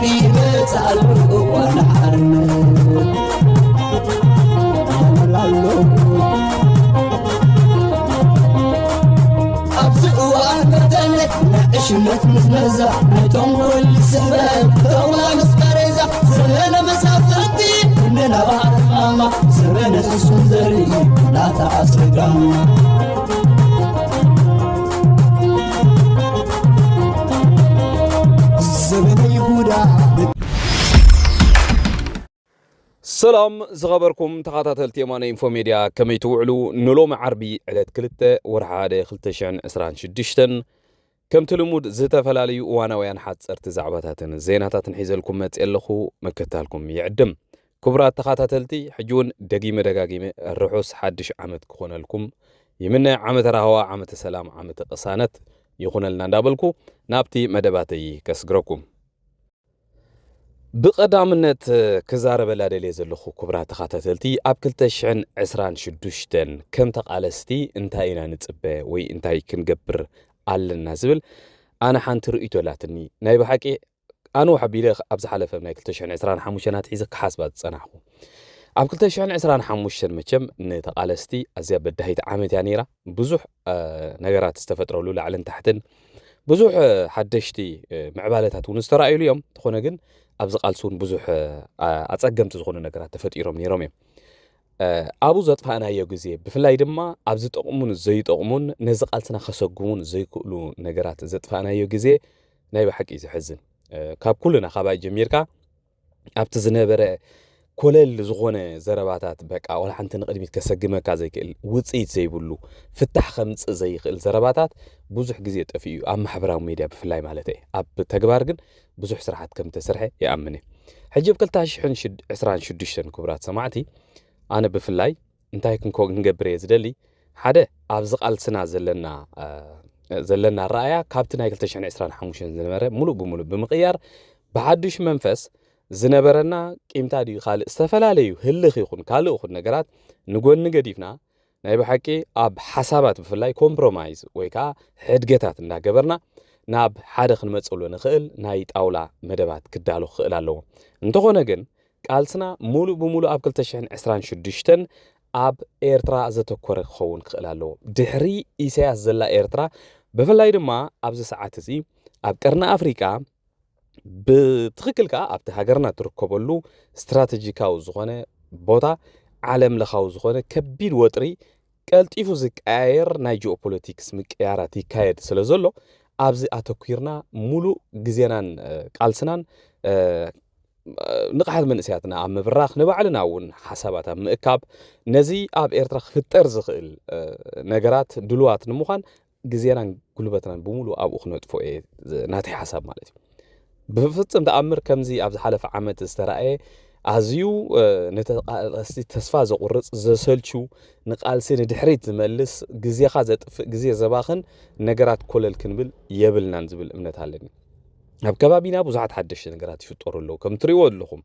ይመጽእ ኣሎ እዋን ሓርነት። ይመላሎ። ኣብዚ እዋን በተለይ ናይ ዕሽነት ምዝመዛ፣ ናይ ተንኮል ስሕበት፣ ተውላ ምስ ቃሬዛ፣ ዘመነ መሳፍንቲ፣ እንደ ነባር ማማ፣ ዘመነ ስሱን ዘርኢ፣ ናታ ኣስጋማ። ዘመነ ይሁዳ። ሰላም ዝኸበርኩም ተኸታተልቲ የማነ ኢንፎ ሜድያ፣ ከመይ ትውዕሉ? ንሎሚ ዓርቢ ዕለት ክልተ ወርሒ ሓደ ክልተ ሽሕን ዕስራን ሽዱሽተን፣ ከምቲ ልሙድ ዝተፈላለዩ እዋናውያን ሓፀርቲ ዛዕባታትን ዜናታትን ሒዘልኩም መፅእ ኣለኹ። መከታልኩም ይዕድም። ክቡራት ተኸታተልቲ፣ ሕጂ እውን ደጊመ ደጋጊመ ርሑስ ሓድሽ ዓመት ክኾነልኩም ይምነ። ዓመተ ራህዋ፣ ዓመተ ሰላም፣ ዓመተ ቅሳነት ይኹነልና እንዳበልኩ ናብቲ መደባተይ ከስግረኩም። ብቐዳምነት ክዛረበላ ደልየ ዘለኹ፣ ክቡራት ተኸታተልቲ፣ ኣብ ክልተ ሽሕን ዕስራን ሽዱሽተን ከም ተቓለስቲ እንታይ ኢና ንጽበ ወይ እንታይ ክንገብር ኣለና ዝብል ኣነ ሓንቲ ርእይቶ ኣላትኒ። ናይ ብሓቂ ኣነ ሓቢለ ኣብ ዝሓለፈ ናይ ክልተ ሽሕን ዕስራን ሓሙሽተን ኣትሒዘ ክሓስባ ዝጸናሕኩ። ኣብ ክልተ ሽሕን ዕስራን ሓሙሽተን መቸም ንተቓለስቲ ኣዝያ በዳሂት ዓመት እያ ነይራ። ብዙሕ፣ እ፣ ነገራት ዝተፈጥረሉ ላዕልን ታሕትን፣ ብዙሕ፣ እ፣ ሓደሽቲ፣ እ፣ ምዕባለታት እውን ዝተረኣዩሉ እዮም። እንተኾነ ግን ኣብዚ ቃልሲ እውን ብዙሕ፣ እ፣ ኣ-፣ ኣጸገምቲ ዝኾኑ ነገራት ተፈጢሮም ነይሮም እዮም። እ፣ ኣብኡ ዘጥፋእናዮ ግዜ፣ ብፍላይ ድማ ኣብ ዝጠቕሙን ዘይጠቕሙን ነዚ ቃልስና ከሰጉሙን ዘይክእሉ ነገራት ዘጥፋእናዮ ግዜ ናይ ብሓቂ እዩ ዘሕዝን። እ፣ ካብ ኩልና፣ ካባይ ጀሚርካ፣ ኣብቲ ዝነበረ ኮለል ዝኾነ ዘረባታት፣ በቃ፣ ዋላ ሓንቲ ንቕድሚት ከሰግመካ ዘይክእል፣ ውጽኢት ዘይብሉ፣ ፍታሕ ከምጽእ ዘይኽእል ዘረባታት ብዙሕ ግዜ ጠፊኡ እዩ፣ ኣብ ማሕበራዊ ሜድያ ብፍላይ ማለት እየ። ኣብ ተግባር ግን ብዙሕ ስራሓት ከም ተሰርሐ ይኣምን እየ። ሕጂ ኣብ ክልተ ሽሕን ዕስራን ሽዱሽተን፣ ክቡራት ሰማዕቲ፣ ኣነ ብፍላይ እንታይ ክንኮ-፣ ክንገብር እየ ዝደሊ? ሓደ፣ ኣብዚ ቃልስና ዘለና፣ እ፣ ዘለና ኣረኣያ ካብቲ ናይ ክልተ ሽሕን ዕስራን ሓሙሽተን ዝነበረ ሙሉእ ብሙሉእ ብምቕያር፣ ብሓድሽ መንፈስ ዝነበረና ቂምታ ድዩ ካልእ ዝተፈላለዩ ህልኽ ይኹን ካልእ ይኹን ነገራት ንጎኒ ገዲፍና፣ ናይ ብሓቂ ኣብ ሓሳባት ብፍላይ ኮምፕሮማይዝ ወይ ከዓ ሕድገታት እንዳገበርና ናብ ሓደ ክንመፅሉ ንኽእል ናይ ጣውላ መደባት ክዳሎ ክኽእል ኣለዎ። እንተኾነ ግን፣ ቃልስና ሙሉእ ብሙሉእ ኣብ ክልተ ሽሕን ዕስራን ሽዱሽተን ኣብ ኤርትራ ዘተኮረ ክኸውን ክኽእል ኣለዎ። ድሕሪ ኢሳያስ ዘላ ኤርትራ፣ ብፍላይ ድማ ኣብዚ ሰዓት እዚ ኣብ ቀርኒ ኣፍሪቃ፣ ብትኽክል ከኣ ኣብቲ ሃገርና ትርከበሉ ስትራተጂካዊ ዝኾነ ቦታ፣ ዓለም ለኻዊ ዝኾነ ከቢድ ወጥሪ፣ ቀልጢፉ ዝቀያየር ናይ ጂኦፖለቲክስ ምቅያራት ይካየድ ስለ ዘሎ፣ ኣብዚ ኣተኲርና ሙሉእ ግዜናን፣ እ፣ ቃልስናን፣ እ፣ ንቕሓት መንእሰያትና ኣብ ምብራኽ፣ ንባዕልና እውን ሓሳባት ኣብ ምእካብ፣ ነዚ ኣብ ኤርትራ ክፍጠር ዝኽእል፣ እ፣ ነገራት ድሉዋት ንምዃን ግዜናን ጉልበትናን ብምሉእ ኣብኡ ክነጥፎ እየ፣ ዝ-፣ ናተይ ሓሳብ ማለት እዩ። ብፍጽም ተኣምር ከምዚ ኣብ ዝሓለፈ ዓመት ዝተራእየ ኣዝዩ፣ እ፣ ንተቓለስቲ ተስፋ ዘቑርጽ፣ ዘሰልቹ፣ ንቃልሲ ንድሕሪት ዝመልስ፣ ግዜኻ ዘጥፍእ፣ ግዜ ዘባኽን ነገራት ኮለል ክንብል የብልናን ዝብል እምነት ኣለኒ። ኣብ ከባቢና ብዙሓት ሓደሽቲ ነገራት ይፍጠሩ ኣለዉ። ከም ትሪእዎ ኣለኹም፣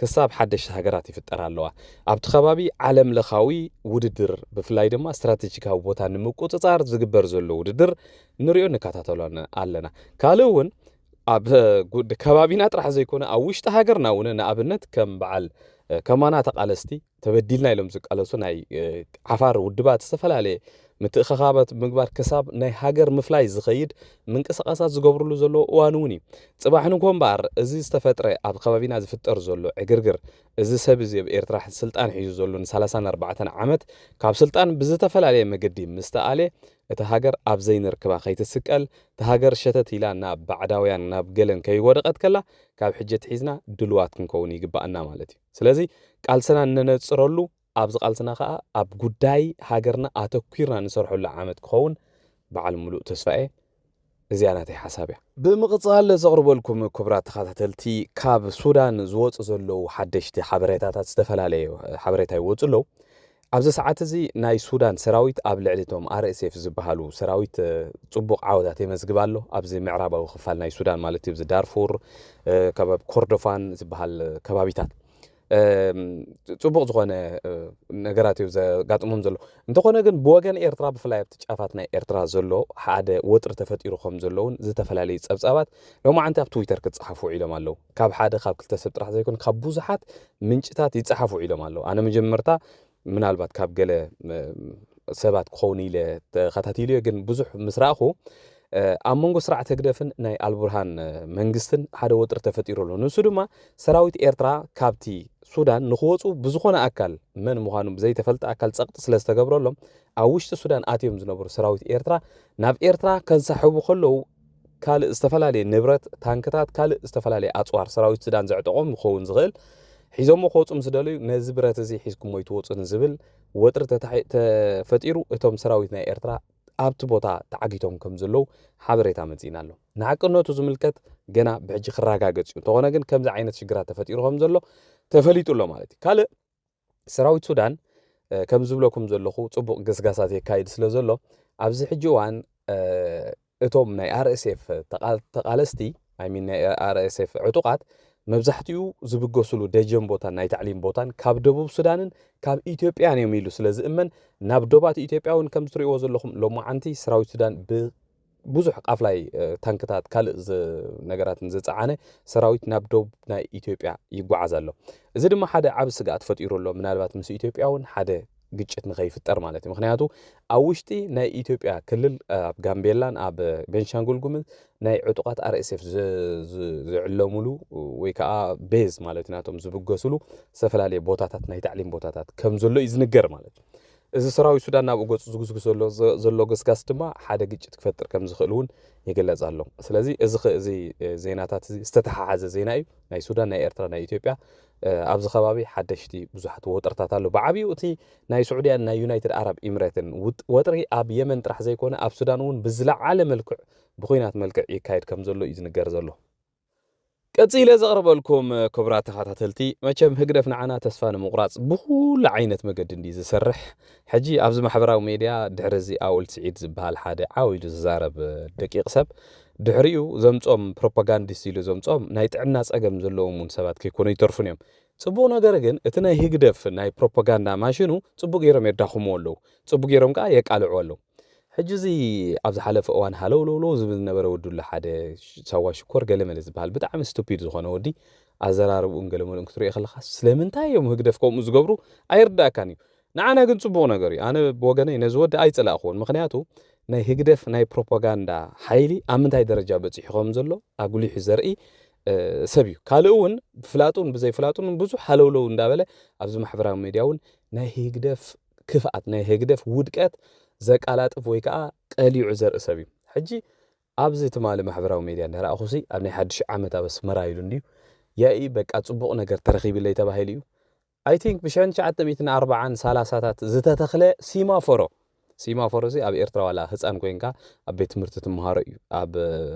ክሳብ ሓደሽቲ ሃገራት ይፍጠራ ኣለዋ። ኣብቲ ከባቢ ዓለም ለኻዊ ውድድር፣ ብፍላይ ድማ ስትራተጂካዊ ቦታ ንምቁጽጻር ዝግበር ዘሎ ውድድር ንሪኦ ንከታተሎ ነ-፣ ኣለና። ካልእ እውን ኣብ፣ እ፣ ጉድ-፣ ከባቢና ጥራሕ ዘይኮነ ኣብ ውሽጢ ሃገርና እውን ንኣብነት ከም በዓል፣ እ፣ ከማና ተቓለስቲ ተበዲልና ኢሎም ዝቃለሱ ናይ፣ እ፣ ዓፋር ውድባት ዝተፈላለየ ምትእኽኻባት ምግባር ክሳብ ናይ ሃገር ምፍላይ ዝኸይድ ምንቅስቓሳት ዝገብርሉ ዘለዉ እዋን እውን እዩ። ጽባሕ ንግሆ እምበኣር እዚ ዝተፈጥረ ኣብ ከባቢና ዝፍጠር ዘሎ ዕግርግር፣ እዚ ሰብ እዚ ኣብ ኤርትራ ስልጣን ሒዙ ዘሎ ንሰላሳን ኣርባዕተን ዓመት ካብ ስልጣን ብዝተፈላለየ መገዲ ምስ ተኣለ፣ እታ ሃገር ኣብ ዘይንርክባ ከይትስቀል፣ እታ ሃገር ሸተት ኢላ ናብ ባዕዳውያን ናብ ገለን ከይወደቐት ከላ፣ ካብ ሕጂ ኣትሒዝና ድሉዋት ክንከውን ይግባኣና ማለት እዩ። ስለዚ ቃልስና እነነጽረሉ፣ ኣብዚ ቃልስና ከኣ ኣብ ጉዳይ ሃገርና ኣተኲርና ንሰርሐሉ ዓመት ክኸውን በዓል ምሉእ ተስፋ እየ። እዚኣ ናተይ ሓሳብ እያ። ብምቕጻል ዘቕርበልኩም ክቡራት ተኸታተልቲ፣ ካብ ሱዳን ዝወጹ ዘለዉ ሓደሽቲ ሓበሬታታት፣ ዝተፈላለዩ ሓበሬታ ይወጹ ኣለዉ። ኣብዚ ሰዓት እዚ ናይ ሱዳን ሰራዊት ኣብ ልዕሊ እቶም ኣር ኤስ ኤፍ ዝበሃሉ ሰራዊት፣ እ፣ ጽቡቕ ዓወታት የመዝግብ ኣሎ። ኣብዚ ምዕራባዊ ክፋል ናይ ሱዳን ማለት እዩ፣ ኣብዚ ዳርፉር፣ እ፣ ከባቢ ኮርዶፋን ዝበሃል ከባቢታት። ጽቡቕ ዝኾነ ነገራት እዩ ዘጋጥሞም ዘሎ። እንተኾነ ግን ብወገን ኤርትራ፣ ብፍላይ ኣብቲ ጫፋት ናይ ኤርትራ ዘሎ ሓደ ወጥሪ ተፈጢሩ ከም ዘለውን ዝተፈላለዩ ጸብጻባት ሎማዓንቲ ኣብ ትዊተር ክጸሓፉ ውዒሎም ኣለዉ። ካብ ሓደ ካብ ክልተ ሰብ ጥራሕ ዘይኮነ ካብ ብዙሓት ምንጭታት ይጸሓፉ ውዒሎም ኣለዉ። ኣነ መጀመርታ ምናልባት ካብ ገለ ሰባት ክኸውን ኢለ ተኸታቲሉ እየ፣ ግን ብዙሕ ምስ ረኣኹ ኣብ መንጎ ስርዓት ህግደፍን ናይ ኣልቡርሃን መንግስትን ሓደ ወጥሪ ተፈጢሩ ኣሎ። ንሱ ድማ ሰራዊት ኤርትራ ካብቲ ሱዳን ንክወፁ ብዝኾነ ኣካል፣ መን ምዃኑ ብዘይተፈልጠ ኣካል ጸቕጢ ስለ ዝተገብረሎም፣ ኣብ ውሽጢ ሱዳን ኣትዮም ዝነበሩ ሰራዊት ኤርትራ ናብ ኤርትራ ከንሳሕቡ ከለዉ ካልእ ዝተፈላለየ ንብረት፣ ታንክታት፣ ካልእ ዝተፈላለየ ኣጽዋር ሰራዊት ሱዳን ዘዕጠቖም ክኸውን ዝኽእል ሒዞሞ ክወፁ ምስ ደለዩ፣ ነዚ ብረት እዚ ሒዝኩሞ ይትወፁ ንዝብል ወጥሪ ተታሒ-፣ ተፈጢሩ እቶም ሰራዊት ናይ ኤርትራ ኣብቲ ቦታ ተዓጊቶም ከም ዘለዉ ሓበሬታ መጺእና ኣሎ። ንሓቅነቱ ዝምልከት ገና ብሕጂ ክረጋገጽ እዩ። እንተኾነ ግን ከምዚ ዓይነት ሽግራት ተፈጢሩ ከም ዘሎ ተፈሊጡ ኣሎ ማለት እዩ። ካልእ ሰራዊት ሱዳን፣ እ፣ ከም ዝብለኩም ዘለኹ ጽቡቕ ገስጋሳት የካይድ ስለ ዘሎ ኣብዚ ሕጂ እዋን፣ እ፣ እቶም ናይ ኣር ኤስ ኤፍ ተቓ-፣ ተቓለስቲ፣ I mean ናይ ኣር ኤስ ኤፍ ዕጡቓት መብዛሕትኡ ዝብገሱሉ ደጀን ቦታን ናይ ታዕሊም ቦታን ካብ ደቡብ ሱዳንን ካብ ኢትዮጵያን እዮም ኢሉ ስለ ዝእመን ናብ ዶባት ኢትዮጵያ እውን ከም እትርእይዎ ዘለኹም ሎማዓንቲ ሰራዊት ሱዳን ብ-፣ ብዙሕ ቃፍላይ፣ እ፣ ታንክታት ካልእ ዝ-፣ ነገራትን ዝጸዓነ ሰራዊት ናብ ዶብ ናይ ኢትዮጵያ ይጓዓዝ ኣሎ። እዚ ድማ ሓደ ዓቢ ስግኣት ፈጢሩ ኣሎ። ምናልባት ምስ ኢትዮጵያ እውን ሓደ ግጭት ንኸይፍጠር ማለት እዩ። ምኽንያቱ ኣብ ውሽጢ ናይ ኢትዮጵያ ክልል ኣብ ጋምቤላን ኣብ ቤንሻንጉል ጉምዝ ናይ ዕጡቓት ኣር ኤስ ኤፍ ዝ-፣ ዝ-፣ ዝዕለሙሉ ወይ ከዓ ቤዝ ማለት እዩ ናቶም ዝብገሱሉ ዝተፈላለየ ቦታታት ናይ ታዕሊም ቦታታት ከም ዘሎ እዩ ዝንገር ማለት እዩ። እዚ ሰራዊት ሱዳን ናብኡ ገጹ ዝጉስጉስ ዘሎ፣ ዘ-፣ ዘሎ ገስጋስ ድማ ሓደ ግጭት ክፈጥር ከም ዝኽእል እውን ይግለጽ ኣሎ። ስለዚ እዚ ኸ-፣ እዚ፣ እ፣ ዜናታት እዚ ዝተተሓሓዘ ዜና እዩ። ናይ ሱዳን፣ ናይ ኤርትራ፣ ናይ ኢትዮጵያ፣ እ፣ ኣብዚ ከባቢ ሓደሽቲ ብዙሓት ወጥርታት ኣሎ። ብዓብዩ እቲ ናይ ስዑድያን ናይ ዩናይትድ ኣረብ ኢምሬትን ውጥ-፣ ወጥሪ ኣብ የመን ጥራሕ ዘይኮነ ኣብ ሱዳን እውን ብዝለዓለ መልክዕ፣ ብኹናት መልክዕ ይካየድ ከም ዘሎ እዩ ዝንገር ዘሎ። ቀጺለ ዘቕርበልኩም ክቡራት ተኸታተልቲ፣ መቸም ህግደፍ ንዓና ተስፋ ንምቑራጽ ብኹሉ ዓይነት መገዲ እንድዩ ዝሰርሕ። ሕጂ ኣብዚ ማሕበራዊ ሜድያ ድሕሪ እዚ ኣውል ስዒድ ዝበሃል ሓደ ዓው ኢሉ ዝዛረብ ደቂቕ ሰብ፣ ድሕሪኡ ዘምጾም ፕሮፓጋንዲስት ኢሉ ዘምጾም ናይ ጥዕና ጸገም ዘለዎም እውን ሰባት ከይኮኑ ይተርፉን እዮም። ጽቡቕ ነገር ግን እቲ ናይ ህግደፍ ናይ ፕሮፓጋንዳ ማሽኑ ጽቡቕ ገይሮም የዳኽምዎ ኣለዉ። ጽቡቕ ገይሮም ከኣ የቃልዕዎ ኣለዉ። ሕጂ እዚ ኣብ ዝሓለፈ እዋን ሃለውለውለው ዝብል ዝነበረ ወዲ ኣሎ፣ ሓደ ሽ-፣ ሳዋ ሽኮር ገለመለ ዝበሃል ብጣዕሚ ስቱፒድ ዝኾነ ወዲ፣ ኣዘራርብኡን ገለመለኡን ክትሪኦ ከለኻ ስለምንታይ እዮም ህግደፍ ከምኡ ዝገብሩ ኣይርዳእካን እዩ። ንዓና ግን ጽቡቕ ነገር እዩ። ኣነ ብወገነይ ነዚ ወዲ ኣይጸላእክዎን። ምኽንያቱ ናይ ህግደፍ ናይ ፕሮፓጋንዳ ሓይሊ ኣብ ምንታይ ደረጃ በጺሑ ከም ዘሎ ኣጉሊሑ ዘርኢ፣ እ፣ ሰብ እዩ። ካልእ እውን ብፍላጡን ብዘይፍላጡን ብዙሕ ሃለውለው እንዳበለ ኣብዚ ማሕበራዊ ሜድያ እውን ናይ ህግደፍ ክፍኣት፣ ናይ ህግደፍ ውድቀት ዘቃላጥፍ ወይ ከዓ ቀሊዑ ዘርኢ ሰብ እዩ። ሕጂ ኣብዚ ትማሊ ማሕበራዊ ሜድያ እንዳረኣኹሲ ኣብ ናይ ሓድሽ ዓመት ኣብ ኣስመራ ኢሉ እንድዩ፣ ያኢ በቃ ጽቡቕ ነገር ተረኺብለይ ተባሂሉ እዩ። I think ብሽሕን ትሽዓተ ሚእትን ኣርባዓን ሰላሳታት ዝተተኽለ ሲማፎሮ፣ ሲማፎሮ እዚ ኣብ ኤርትራ ዋላ ህጻን ኮይንካ ኣብ ቤት ትምህርቲ ትመሃሮ እዩ። ኣብ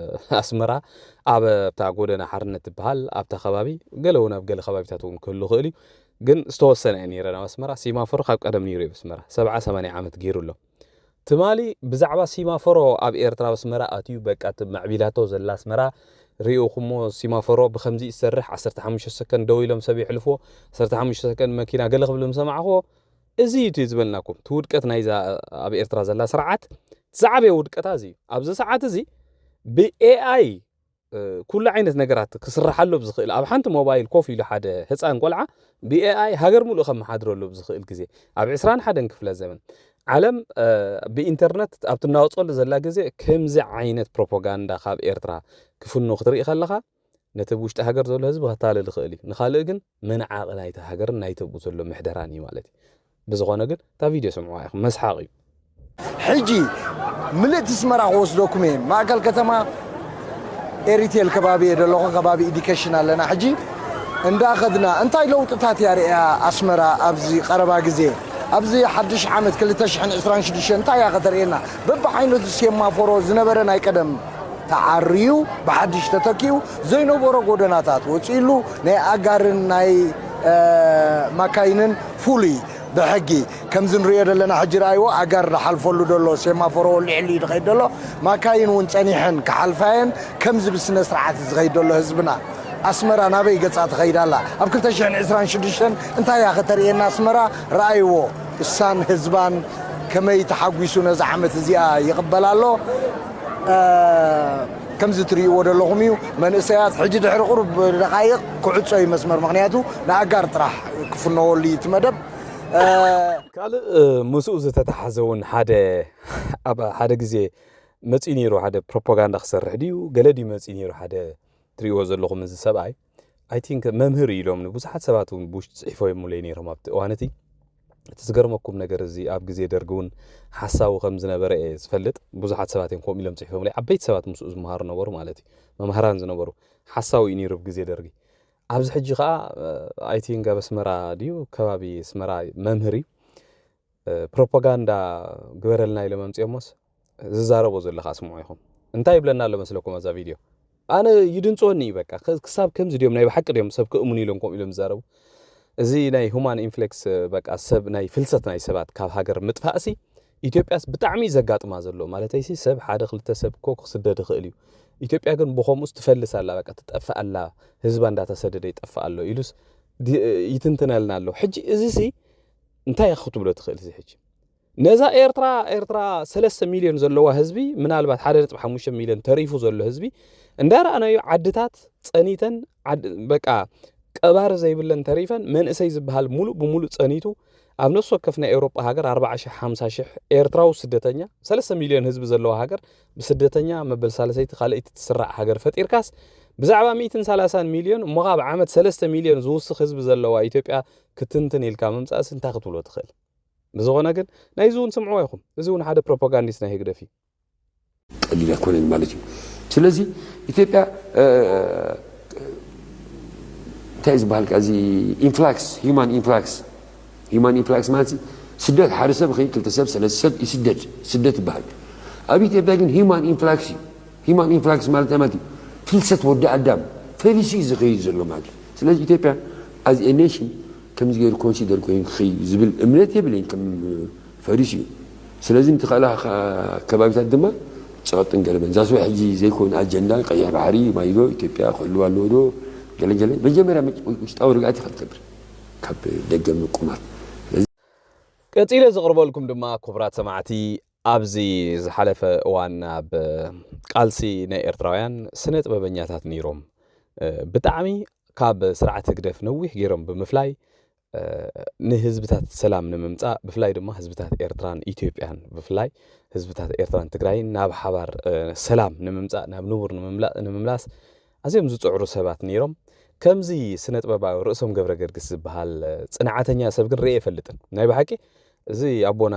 ኣስመራ ኣብ ኣብታ ጎደና ሓርነት ትበሃል ኣብታ ከባቢ፣ ገለ እውን ኣብ ገለ ከባቢታት እውን ክህሉ ይኽእል እዩ። ግን ዝተወሰነ እየ ነይረ ናብ ኣስመራ። ሲማፎሮ ካብ ቀደም ነይሩ እዩ ኣብ ኣስመራ። ሰብዓ ሰማንያ ዓመት ገይሩ ኣሎ። ትማሊ ብዛዕባ ሲማፎሮ ኣብ ኤርትራ ኣብ ኣስመራ ኣትዩ፣ በቃ እቲ መዕቢላቶ ዘላ ኣስመራ ርኢኹሞ፣ ሲማፎሮ ብኸምዚ ይሰርሕ፣ ዓሰርተ ሓሙሽተ ሰከንድ ደው ኢሎም ሰብ የሕልፍዎ፣ ዓሰርተ ሓሙሽተ ሰከንድ መኪና ገለ ክብል ምስ ሰማዕኽዎ፣ እዚ እዩ እቲ ዝበልናኩም። እቲ ውድቀት ናይዛ ኣብ ኤርትራ ዘላ ስርዓት፣ ዝዓበየ ውድቀታ እዚ እዩ። ኣብዚ ሰዓት እዚ ብ ኤ ኣይ እ፣ ኩሉ ዓይነት ነገራት ክስርሓሉ ኣብ ዝኽእል፣ ኣብ ሓንቲ ሞባይል ኮፍ ኢሉ ሓደ ህጻን ቆልዓ ብ ኤ ኣይ ሃገር ሙሉእ ከመሓድረሉ ኣብ ዝኽእል ግዜ፣ ኣብ ዕስራን ሓደን ክፍለ ዘመን፣ ዓለም፣ እ፣ ብኢንተርነት ኣብ ትናወጸሉ ዘላ ግዜ፣ ከምዚ ዓይነት ፕሮፓጋንዳ ካብ ኤርትራ ክፍኖ ክትርኢ ከለኻ፣ ነቲ ኣብ ውሽጢ ሃገር ዘሎ ህዝቢ ከታልል ይኽእል እዩ። ንኻልእ ግን መንዓቒ ናይታ ሃገርን ናይቲ ኣብኡ ዘሎ ምሕደራን እዩ ማለት እዩ። ብዝኾነ ግን እታ ቪድዮ ስምዑዋ ኢኹም፣ መስሓቕ እዩ። ሕጂ ምልእቲ ኣስመራ ክወስደኩም እየ። ማእከል ከተማ ኤሪቴል ከባቢ እየ ዘለኹ፣ ከባቢ ኢዲኬሽን ኣለና። ሕጂ እንዳኸድና እንታይ ለውጥታት እያ ርእያ ኣስመራ ኣብዚ ቀረባ ግዜ? ኣብዚ ሓድሽ ዓመት ክልተ ሽሕን ዕስራን ሽዱሽተን እንታይ እያ ከተርእየና? በብዓይነቱ ሴማፎሮ ዝነበረ ናይ ቀደም ተዓርዩ ብሓድሽ ተተኪኡ ዘይነበሮ ጎደናታት ወፂእሉ ናይ ኣጋርን ናይ፣ እ፣ ማካይንን ፍሉይ ብሕጊ ከምዚ ንሪኦ ዘለና ሕጂ ረኣይዎ፣ ኣጋር ዝሓልፈሉ ዘሎ ሴማፎሮ ወሊዕሉ እዩ ዝኸይድ ዘሎ። ማካይን እውን ጸኒሐን ክሓልፋየን ከምዚ ብስነ ስርዓት ዝኸይድ ዘሎ ህዝብና። ኣስመራ ናበይ ገጻ ትኸይድ ኣላ? ኣብ ክልተ ሽሕን ዕስራን ሽዱሽተን እንታይ እያ ከተርእየና ኣስመራ? ረኣይዎ። እሳን ህዝባን ከመይ ተሓጒሱ ነዛ ዓመት እዚኣ ይቕበል ኣሎ? እ፣ ከምዚ ትርእይዎ ዘለኹም እዩ። መንእሰያት ሕጂ ድሕሪ ቁሩብ ደቓይቕ ክዕጾ እዩ መስመር፣ ምኽንያቱ ንኣጋር ጥራሕ ክፍነወሉ እዩ እቲ መደብ። እ፣ ካልእ፣ እ፣ ምስኡ ዝተተሓዘ እውን ሓደ፣ ኣብ ሓደ ግዜ መጺኡ ነይሩ፣ ሓደ ፕሮፓጋንዳ ክሰርሕ ድዩ ገለ ድዩ መጺኡ ነይሩ፣ ሓደ ትርእይዎ ዘለኹም እዚ ሰብኣይ፣ I think መምህር እዩ ኢሎም ብዙሓት ሰባት እውን ብውሽጢ ጽሒፎምለይ ነይሮም ኣብቲ እዋን እቲ። እቲ ዝገርመኩም ነገር እዚ ኣብ ግዜ ደርጊ እውን ሓሳዊ ከም ዝነበረ እየ ዝፈልጥ። ብዙሓት ሰባት እዮም ከምኡ ኢሎም ጽሒፎምለይ። ዓበይቲ ሰባት ምስኡ ዝመሃሩ ነበሩ ማለት እዩ። መምሃራን ዝነበሩ። ሓሳዊ እዩ ነይሩ ኣብ ግዜ ደርጊ። ኣብዚ ሕጂ ኸኣ፣ I think ኣብ ኣስመራ ድዩ ከባቢ ኣስመራ መምህር እዩ። እ፣ ፕሮፓጋንዳ ግበረልና ኢሎም ኣምጺኦሞስ ዝዛረቦ ዘሎ ኸኣ ስምዑ ኢኹም። እንታይ ይብለና ኣሎ መስለኩም ኣብዛ ቪድዮ? ኣነ ይድንጽወኒ እዩ በቃ። ከ-፣ ክሳብ ከምዚ ድዮም ናይ ብሓቂ ድዮም ሰብ ክእምኑ ኢሎም ከምኡ ኢሎም ዝዛረቡ? እዚ ናይ ሁማን ኢንፍሌክስ፣ እ፣ በቃ ሰብ ናይ ፍልሰት ናይ ሰባት ካብ ሃገር ምጥፋእሲ ኢትዮጵያስ ብጣዕሚ እዩ ዘጋጥማ ዘሎ። ማለተይሲ ሰብ ሓደ ክልተ ሰብ እኮ ክስደድ ይኽእል እዩ። ኢትዮጵያ ግን ብኸምኡስ ትፈልስ ኣላ፣ በቃ ትጠፍእ ኣላ፣ ህዝባ እንዳተሰደደ ይጠፍእ ኣሎ ኢሉስ ዲ-፣ ይትንትነልና ኣሎ። ሕጂ እዚሲ እንታይ ኢኻ ክትብሎ ትኽእል እዚ ሕጂ? ነዛ ኤርትራ፣ ኤርትራ ሰለስተ ሚልዮን ዘለዋ ህዝቢ፣ ምናልባት ሓደ ነጥቢ ሓሙሽተ ሚልዮን ተሪፉ ዘሎ ህዝቢ፣ እንዳረኣናዮ ዓድታት ጸኒተን፣ ዓድ-፣ በቃ ቀባሪ ዘይብለን ተሪፈን፣ መንእሰይ ዝበሃል ሙሉእ ብሙሉእ ጸኒቱ፣ ኣብ ነፍሲ ወከፍ ናይ ኤውሮጳ ሃገር ኣርባዓ ሽሕ፣ ሓምሳ ሽሕ ኤርትራዊ ስደተኛ፣ ሰለስተ ሚልዮን ህዝቢ ዘለዋ ሃገር፣ ብስደተኛ መበል ሳልሰይቲ ካልኣይቲ ትስራዕ ሃገር ፈጢርካስ፣ ብዛዕባ ሚእትን ሰላሳን ሚልዮን፣ እሞ ኸኣ ብዓመት ሰለስተ ሚልዮን ዝውስኽ ህዝቢ ዘለዋ ኢትዮጵያ ክትንትን ኢልካ ምምጻእስ እንታይ ክትብሎ ትኽእል? ብዝኾነ ግን፣ ናይዚ እውን ስምዕዎ ኢኹም። እዚ እውን ሓደ ፕሮፓጋንዲስት ናይ ህግደፍ እዩ። ቀሊል ኣይኮነን ማለት እዩ። ስለዚ ኢትዮጵያ፣ እ፣ እንታይ እዩ ዝበሃል? እዚ ኢንፍላክስ፣ ሂውማን ኢንፍላክስ፣ ሂውማን ኢንፍላክስ ማለት ስደት፣ ሓደ ሰብ ኸይድ ክልተ ሰብ ሰለስተ ሰብ ይስደድ፣ ስደት ይበሃል። ኣብ ኢትዮጵያ ግን ሂውማን ኢንፍላክስ እዩ። ሂውማን ኢንፍላክስ ማለት እንታይ ማለት እዩ? ፍልሰት ወዲ ኣዳም ፈሊሱ እዩ ዝኸይድ ዘሎ ማለት እዩ። ስለዚ ኢትዮጵያ ኣዝ ኤ ኔሽን ከምዚ ገይሩ ኮንሲደር ኮይኑ ክኸይድ ዝብል እምነት የብለይን ከም ፈሪስ እዩ። ስለዚ ንተኻእለ ከባቢታት ድማ ጸቕጥን ገለመን። ዛስወ ሕጂ ዘይኮን ኣጀንዳ ቀይሕ ባሕሪ፣ ማይዶ፣ ኢትዮጵያ ክህልዋ ኣለዎ ዶ፣ ገለ ገለ። መጀመርያ ውሽጣዊ ርግኣት ኢኻ ትገብር ካብ ደገ ምቁማት። ስለዚ ቀጺለ ዘቕርበልኩም ድማ ክቡራት ሰማዕቲ፣ ኣብዚ ዝሓለፈ እዋን ኣብ ቃልሲ ናይ ኤርትራውያን ስነ ጥበበኛታት ነይሮም። እ፣ ብጣዕሚ ካብ ስርዓት ህግደፍ ነዊሕ ገይሮም ብምፍላይ፣ እ፣ ንህዝብታት ሰላም ንምምጻእ፣ ብፍላይ ድማ ህዝብታት ኤርትራን ኢትዮጵያን፣ ብፍላይ ህዝብታት ኤርትራን ትግራይን ናብ ሓባር፣ እ፣ ሰላም ንምምጻእ፣ ናብ ንቡር ንምምላ-፣ ንምምላስ ኣዝዮም ዝጽዕሩ ሰባት ነይሮም። ከምዚ ስነ ጥበባዊ ርእሶም ገብረ ገርግስ ዝበሃል፣ እ፣ ጽንዓተኛ ሰብ ግን ርእየ ኣይፈልጥን። ናይ ብሓቂ እዚ ኣቦና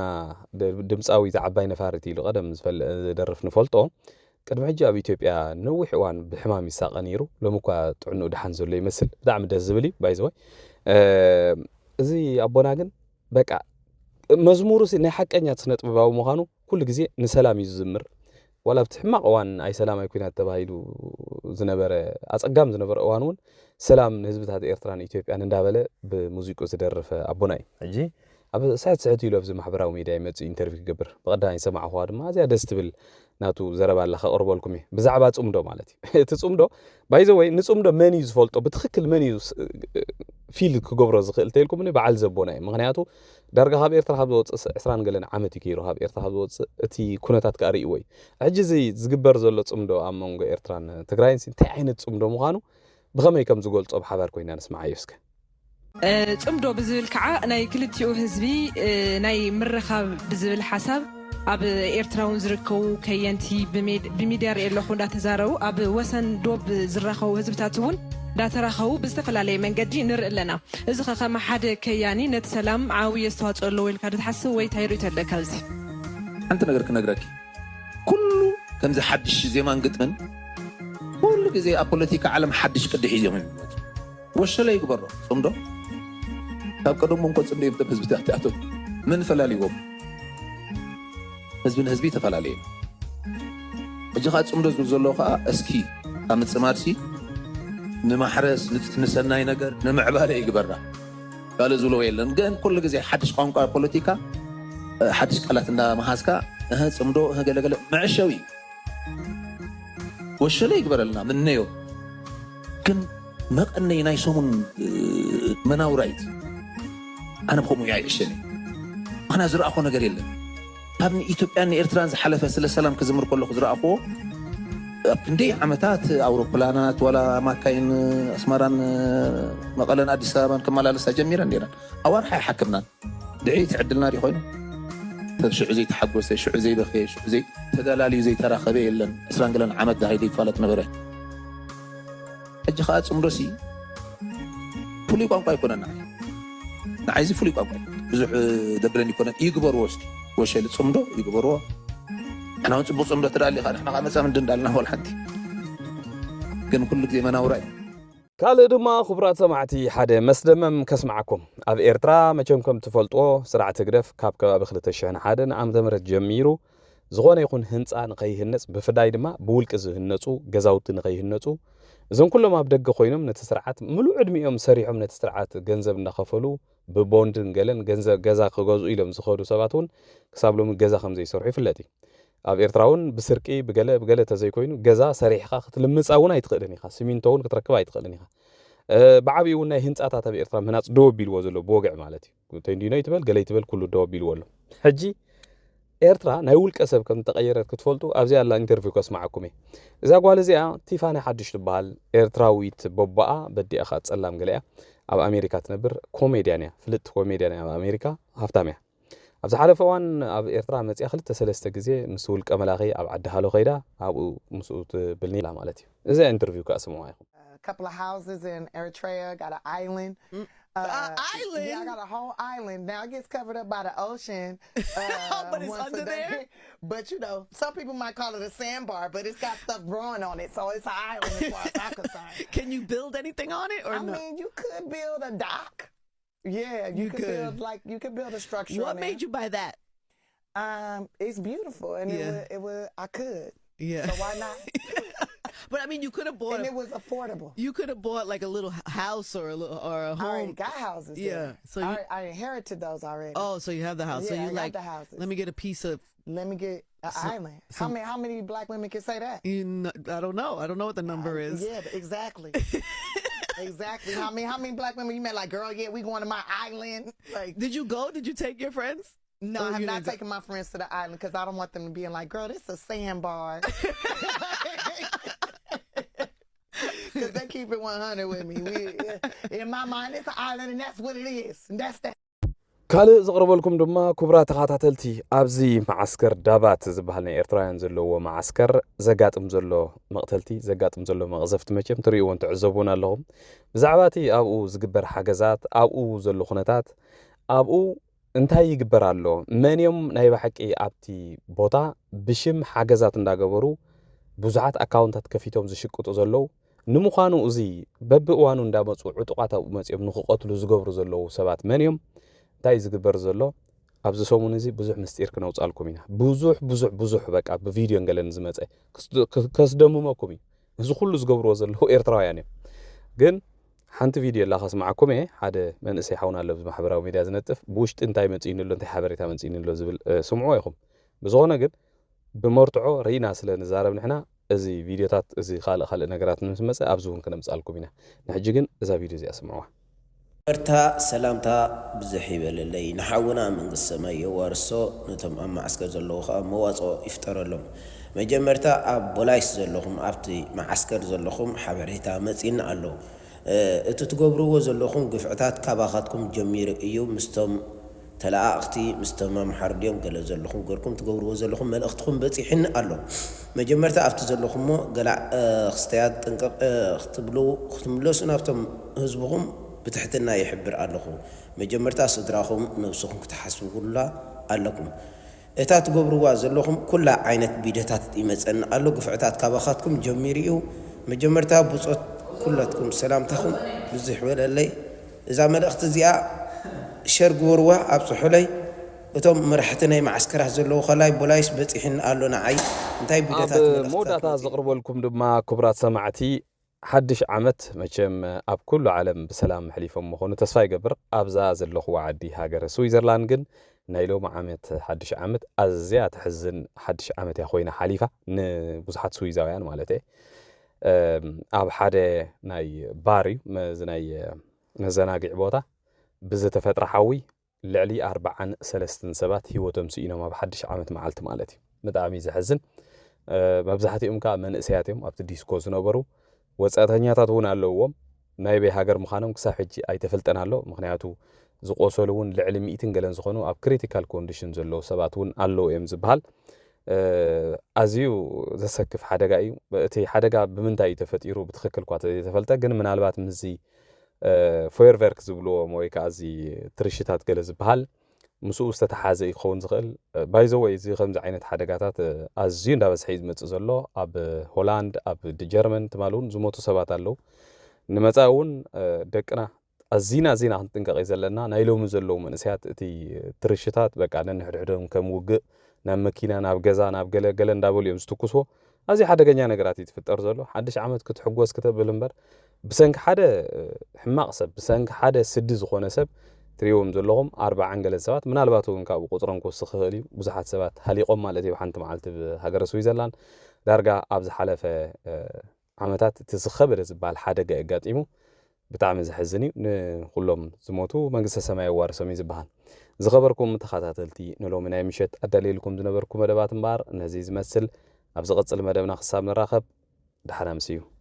ድ-፣ ድምጻዊ ዘዓባይ ነፋሪት ኢሉ ቀደም ዝፈል-፣ ዝደርፍ ንፈልጦ፣ ቅድሚ ሕጂ ኣብ ኢትዮጵያ ነዊሕ እዋን ብሕማም ይሳቐ ነይሩ። ሎሚ እኳ ጥዕንኡ ደሓን ዘሎ ይመስል። ብጣዕሚ ደስ ዝብል እዩ፣ ባይ ዘ ወይ። እ፣ እዚ ኣቦና ግን በቃ መዝሙሩ ሲ ናይ ሓቀኛ ስነ ጥበባዊ ምዃኑ ኩሉ ግዜ ንሰላም እዩ ዝዝምር። ዋላ ኣብቲ ሕማቕ እዋን ኣይ ሰላም ኣይ ኩናት ተባሂሉ ዝነበረ ኣጸጋም ዝነበረ እዋን እውን ሰላም ንህዝብታት ኤርትራን ኢትዮጵያን እንዳበለ ብሙዚቁ ዝደረፈ ኣቦና እዩ። ሕጂ ኣብ ስሕት ስሕት ኢሉ ኣብዚ ማሕበራዊ ሚድያ ይመጽእ ኢንተርቪው ክገብር ብቐዳማይ ዝሰማዕኹዋ ድማ ኣዝያ ደስ ትብል ናቱ ዘረባ ኣላ ከቕርበልኩም እየ። ብዛዕባ ጽምዶ ማለት እዩ። እቲ ጽምዶ፣ ባይ ዘ ወይ፣ ንጽምዶ መን እዩ ዝፈልጦ? ብትኽክል መን እዩ ስ-፣ ፊል ክገብሮ ዝኽእል ተልኩም? በዓል ዘቦና እዩ። ምኽንያቱ ዳርጋ ካብ ኤርትራ ካብ ዝወጽእ ስ-፣ ዕስራን ገለን ዓመት እዩ ገይሩ ካብ ኤርትራ ካብ ዝወጽእ፣ እቲ ኩነታት ከኣ ርእይዎ እዩ። ሕጂ እዚ ዝግበር ዘሎ ጽምዶ ኣብ መንጎ ኤርትራን ትግራይን ሲ እንታይ ዓይነት ጽምዶ ምዃኑ ብኸመይ ከም ዝገልጾ ብሓባር ኮይና ንስምዓዮ እስከ። እ፣ ጽምዶ ብዝብል ከዓ ናይ ክልቲኡ ህዝቢ፣ እ፣ ናይ ምርኻብ ብዝብል ሓሳብ ኣብ ኤርትራ እውን ዝርከቡ ከየንቲ ብሜድ-፣ ብሚድያ ርኢ ኣለኹ እንዳተዛረቡ ኣብ ወሰን ዶብ ዝራኸቡ ህዝብታት እውን እንዳተራኸቡ ብዝተፈላለየ መንገዲ ንርኢ ኣለና። እዚ ኸ ከም ሓደ ከያኒ ነቲ ሰላም ዓብዪ ኣስተዋፅኦ ኣለዎ ኢልካ ዶ ትሓስብ ወይ እንታይ ርእይቶ ኣለካ ኣብዚ? ሓንቲ ነገር ክነግረኪ። ኩሉ ከምዚ ሓድሽ ዜማን ግጥምን ኩሉ ግዜ ኣብ ፖለቲካ ዓለም ሓድሽ ቅዲ ሒዞም እዮም ዝመጹ። ወሸለ ይግበሮ ጽምዶ። ካብ ቀደሙ እንኮ ጽምዶ እዮም ህዝቢ ተኣትያቶም። መን ፈላልይዎም? ህዝቢ ንህዝቢ ተፈላለየ። ሕጂ ኸኣ ጽምዶ ዝብል ዘሎ ኸኣ እስኪ ካብ ምጽማድሲ ንማሕረስ፣ ንጽ-፣ ንሰናይ ነገር፣ ንምዕባለ ይግበራ። ካልእ ዝብሎ የለን። ግን ኩሉ ግዜ ሓድሽ ቋንቋ ፖለቲካ፣ እ፣ ሓድሽ ቃላት እንዳመሃዝካ፣ እህ፣ ጽምዶ፣ እህ፣ ገለገለ መዕሸዊ። ወሸለ ይግበረልና፣ ምነዮ። ግን መቐነይ ናይ ሰሙን መናውራይት። ኣነ ብከምኡ እየ ኣይዕሸን። ኣና ዝረኣኾ ነገር የለን። ካብ ንኢትዮጵያን ንኤርትራን ዝሓለፈ ስለ ሰላም ክዝምር ከለኹ ዝረኣኽዎ፣ ኣብ ክንደይ ዓመታት ኣውሮፕላናት ዋላ ማካይን ኣስመራን መቐለን ኣዲስ ኣበባን ክመላለሳ ጀሚረን ነይረን። ኣዋርሓ ይሓክምናን ድዒ ትዕድልና ዲ ኮይኑ? ሰብ ሽዑ ዘይተሓጎሰ፣ ሽዑ ዘይበኸየ፣ ሽዑ ዘይተዳላልዩ ዘይተራኸበ የለን። ዕስራን ገለን ዓመት ዝሃይደ ይፋለጥ ነበረ። ሕጂ ኸዓ ጽምዶሲ ፍሉይ ቋንቋ ኣይኮነን። ንዓይ እዚ ፍሉይ ቋንቋ ብዙሕ ደብረን ይኮነን። ይግበርዎ እስኪ፣ ወሸሊ ጽምዶ ይግበርዎ። ንሕና እውን ጽቡቕ ጽምዶ ትደሊ ኢኻ፣ ንሕና ኸዓ መጻ ምንዲ እንዳልና ወላ ሓንቲ። ግን ኩሉ ግዜ መናውራ እዩ። ካልእ ድማ፣ ክቡራት ሰማዕቲ፣ ሓደ መስደመም ከስምዓኩም። ኣብ ኤርትራ መቸም ከም ትፈልጥዎ፣ ስርዓት ህግደፍ ካብ ከባቢ ክልተ ሽሕን ሓደን ዓመተ ምህረት ጀሚሩ ዝኾነ ይኹን ህንጻ ንኸይህነጽ፣ ብፍላይ ድማ ብውልቂ ዝህነጹ ገዛውቲ ንኸይህነጹ፣ እዞም ኩሎም ኣብ ደገ ኮይኖም ነቲ ስርዓት ምሉእ ዕድሚኦም ሰሪሖም ነቲ ስርዓት ገንዘብ እንዳኸፈሉ ብቦንድን ገለን ገንዘብ ገዛ ክገዝኡ ኢሎም ዝኸዱ ሰባት እውን ክሳብ ሎሚ ገዛ ከም ዘይሰርሑ ይፍለጥ እዩ። ኣብ ኤርትራ እውን ብስርቂ ብገለ ብገለ ተዘይኮይኑ ገዛ ሰሪሕኻ ክትልምጻ እውን ኣይትኽእልን ኢኻ። ሲሚንቶ እውን ክትረክብ ኣይትኽእልን ኢኻ። እ፣ ብዓብዩ እውን ናይ ህንጻታት ኣብ ኤርትራ ምህናጽ ደው ኣቢልዎ ዘሎ ብወግዒ ማለት እዩ። ቴንዲኖ ይትበል ገለ ይትበል ኩሉ ደው ኣቢልዎ ኣሎ። ሕጂ ኤርትራ ናይ ውልቀ ሰብ ከም ዝተቐየረት ክትፈልጡ ኣብዚኣ ኣላ ኢንተርቪው ከስምዓኩም እየ። እዛ ጓል እዚኣ ቲፋኒ ሓድሽ ትበሃል ኤርትራዊት በቦኣ በዲኣ ኸዓ ጸላም ገለ እያ። ኣብ ኣሜሪካ ትነብር ኮሜድያን እያ። ፍልጥቲ ኮሜድያን እያ ኣብ ኣሜሪካ፣ ሃፍታም እያ። ኣብ ዝሓለፈ እዋን ኣብ ኤርትራ መጺኣ ክልተ ሰለስተ ግዜ ምስ ውልቀ መላኺ ኣብ ዓዲ ሃሎ ከይዳ ኣብኡ ምስኡ ትብል ነይራ ማለት እዩ። እዚ ኢንተርቪው ከኣ ስምዑዋ ኢኹም። A couple of houses in Eritrea, got an island. Mm. Uh, A Yeah, I island? got a whole island. Now it gets covered up by the ocean. Uh, But it's once a under day. There? But you know, some people might call it a sandbar, but it's got stuff growing on it, so it's an island as far as I'm concerned. Can you build anything on it or I no? Mean, you could build a dock. Yeah, you, You could, build could. Like you could build a structure. What On there. Made you buy that? Um, it's beautiful, and it Yeah. would, it would, I could. Yeah. So why not? But I mean, you could have bought. And A, it was affordable. You could have bought like a little h- house or a little or a I already home. Got houses. Yeah. There. So I, you. I inherited those already. Oh, so you have the house. So Yeah, you I got like. the houses. Let me get a piece of. Let me get an So- island. so- How many? How many black women can say that? You know, I don't know. I don't know what the number I- is. Yeah, exactly. Exactly. How many? How many black women you met? Like, girl, yeah, we going to my island. Like, Did you go? Did you take your friends? No, Oh, I have you not didn't go- taken my friends to the island because I don't want them to be like, girl, this is a sandbar. Because they keep it one hundred with me. We, in my mind, it's an island, and that's what it is. And that's that. ካልእ ዘቕርበልኩም ድማ፣ ክቡራት ተኸታተልቲ፣ ኣብዚ መዓስከር ዳባት ዝበሃል ናይ ኤርትራውያን ዘለዎ መዓስከር ዘጋጥም ዘሎ መቕተልቲ፣ ዘጋጥም ዘሎ መቕዘፍቲ መቸም ትርእይዎን ትዕዘቡን ኣለኹም። ብዛዕባ እቲ ኣብኡ ዝግበር ሓገዛት፣ ኣብኡ ዘሎ ኩነታት፣ ኣብኡ እንታይ ይግበር ኣሎ፣ መን እዮም ናይ ብሓቂ ኣብቲ ቦታ ብሽም ሓገዛት እንዳገበሩ ብዙሓት ኣካውንታት ከፊቶም ዝሽቅጡ ዘለዉ፣ ንምዃኑ እዚ በብእዋኑ እንዳመጹ ዕጡቓት ኣብኡ መጺኦም ንኽቐትሉ ዝገብሩ ዘለዉ ሰባት መን እዮም? እንታይ እዩ ዝግበር ዘሎ? ኣብዚ ሰሙን እዚ ብዙሕ ምስጢር ክነውጻልኩም ኢና። ብዙሕ፣ ብዙሕ፣ ብዙሕ በቃ ብቪድዮን ገለን ዝመጸ ክስ-፣ ክ-፣ ከስደምመኩም እዩ። እዚ ኩሉ ዝገብርዎ ዘለዉ ኤርትራውያን እዮም። ግን ሓንቲ ቪድዮ ኣላ ከስምዓኩም እየ። ሓደ መንእሰይ ሓውና ኣሎ ኣብዚ ማሕበራዊ ሚድያ ዝነጥፍ። ብውሽጢ እንታይ መጺእኒ ኣሎ፣ እንታይ ሓበሬታ መጺእኒ ኣሎ ዝብል፣ እ፣ ስምዕዎ ኢኹም። ብዝኾነ ግን ብመርትዖ ርኢና ስለ ንዛረብ ንሕና፣ እዚ ቪድዮታት፣ እዚ ካልእ ካልእ ነገራት ምስ መጸ ኣብዚ እውን ክነምጻልኩም ኢና። ንሕጂ ግን እዛ ቪድዮ እዚኣ ስምዕዋ። መጀመርታ ሰላምታ ብዝሕ ይበለለይ ንሓውና መንግስቲ ሰማይ የዋርሶ፣ ነቶም ኣብ መዓስከር ዘለዉ ከኣ መዋጽኦ ይፍጠረሎም። መጀመርታ ኣብ ቦላይስ ዘለኹም፣ ኣብቲ መዓስከር ዘለኹም ሓበሬታ መጺእና ኣሎ። እ፣ እቲ ትገብርዎ ዘለኹም ግፍዕታት ካባኻትኩም ጀሚሩ እዩ፣ ምስቶም ተለኣእኽቲ፣ ምስቶም ኣምሓሩ ድዮም ገለ ዘለኹም ገርኩም ትገብርዎ ዘለኹም መልእኽትኹም በጺሕኒ ኣሎ። መጀመርታ ኣብቲ ዘለኹሞ ገላዕ፣ እ፣ ክስተያት ጥንቅቕ፣ እ፣ ክትብሉ፣ ክትምለሱ ናብቶም ህዝብኹም ብትሕትና ይሕብር ኣለኹ። መጀመርታ ስድራኹም፣ ነብስኹም ክትሓስቡላ ኣለኩም። እታ ትገብርዋ ዘለኹም ኩላ ዓይነት ቢደታት ይመጸኒ ኣሎ። ግፍዕታት ካባኻትኩም ጀሚሩ እዩ። መጀመርታ ብጾት ኩለትኩም ሰላምታኹም ብዝሕ በለለይ። እዛ መልእኽቲ እዚኣ ሸር ግበርዋ፣ ኣብጽሑለይ። እቶም መራሕቲ ናይ መዓስከራት ዘለዉ ከላይ ቦላይስ በጺሕኒ ኣሎ ንዓይ። እንታይ ኣብ ቢደታት መልእኽትታት መወዳእታ መጺኡ? ዘቕርበልኩም ድማ፣ ክቡራት ሰማዕቲ፣ ሓድሽ ዓመት መቸም ኣብ ኩሉ ዓለም ብሰላም ኣሕሊፎም ምኾኑ ተስፋ ይገብር። ኣብዛ ዘለኹዋ ዓዲ ሃገረ ስዊዘርላንድ ግን ናይ ሎሚ ዓመት ሓድሽ ዓመት ኣዝያ ተሕዝን ሓድሽ ዓመት እያ ኮይና ሓሊፋ፣ ንብዙሓት ስዊዛውያን ማለት እየ። ኣብ ሓደ ናይ ባር እዩ፣ እዚ ናይ መዘናግዒ ቦታ ብዝተፈጥረ ሓዊ ልዕሊ ኣርባዓን ሰለስትን ሰባት ህይወቶም ስኢኖም ኣብ ሓድሽ ዓመት መዓልቲ ማለት እዩ። ብጣዕሚ ዘሕዝን። መብዛሕትኦም ከዓ መንእሰያት እዮም ኣብቲ ዲስኮ ዝነበሩ። ወፃእተኛታት እውን ኣለውዎም። ናይ በይ ሃገር ምዃኖም ክሳብ ሕጂ ኣይተፈልጠን ኣሎ። ምክንያቱ ዝቆሰሉ እውን ልዕሊ ሚእትን ገለን ዝኾኑ ኣብ ክሪቲካል ኮንዲሽን ዘለዉ ሰባት እውን ኣለዉ እዮም ዝበሃል። ኣዝዩ ዘሰክፍ ሓደጋ እዩ። እቲ ሓደጋ ብምንታይ እዩ ተፈጢሩ ብትኽክል እኳ ዘይተፈልጠ፣ ግን ምናልባት ምስዚ ፎየርቨርክ ዝብልዎም ወይ ከዓ እዚ ትርሽታት ገለ ዝበሃል ምስኡ ዝተተሓዘ እዩ ክኸውን ዝኽእል። ባይዘወይ እዚ ከምዚ ዓይነት ሓደጋታት ኣዝዩ እንዳበዝሐ እዩ ዝመፅእ ዘሎ። ኣብ ሆላንድ፣ ኣብ ጀርመን ትማሊ እውን ዝሞቱ ሰባት ኣለዉ። ንመፃኢ እውን ደቅና ኣዚና ኣዚና ክንጥንቀቕ እዩ ዘለና። ናይ ሎሚ ዘለዉ መንእሰያት እቲ ትርሽታት በቃ ነንሕድሕዶም ከም ውግእ ናብ መኪና፣ ናብ ገዛ፣ ናብ ገለ ገለ እንዳበሉ እዮም ዝትኩስዎ። ኣዝዩ ሓደገኛ ነገራት እዩ ትፍጠር ዘሎ። ሓድሽ ዓመት ክትሕጎስ ክተብል እምበር ብሰንኪ ሓደ ሕማቕ ሰብ፣ ብሰንኪ ሓደ ስዲ ዝኾነ ሰብ ትሪእዎም ዘለኹም ኣርባዓን ገለን ሰባት፣ ምናልባት እውን ካብኡ ቁፅሮም ክወስኽ ይኽእል እዩ። ብዙሓት ሰባት ሃሊቖም ማለት እዩ። ሓንቲ መዓልቲ ብሃገረ ስዊዘርላንድ ዳርጋ ኣብ ዝሓለፈ ዓመታት እቲ ዝኸበደ ዝበሃል ሓደጋ ኣጋጢሙ። ብጣዕሚ ዘሕዝን እዩ። ንኩሎም ዝሞቱ መንግስተ ሰማይ የዋርሶም እዩ ዝበሃል። ዝኸበርኩም ተኸታተልቲ፣ ንሎሚ ናይ ምሸት ኣዳልየልኩም ዝነበርኩ መደባት እምበኣር ነዚ ዝመስል። ኣብ ዝቐጽል መደብና ክሳብ ንራኸብ፣ ደሓን ኣምስዩ።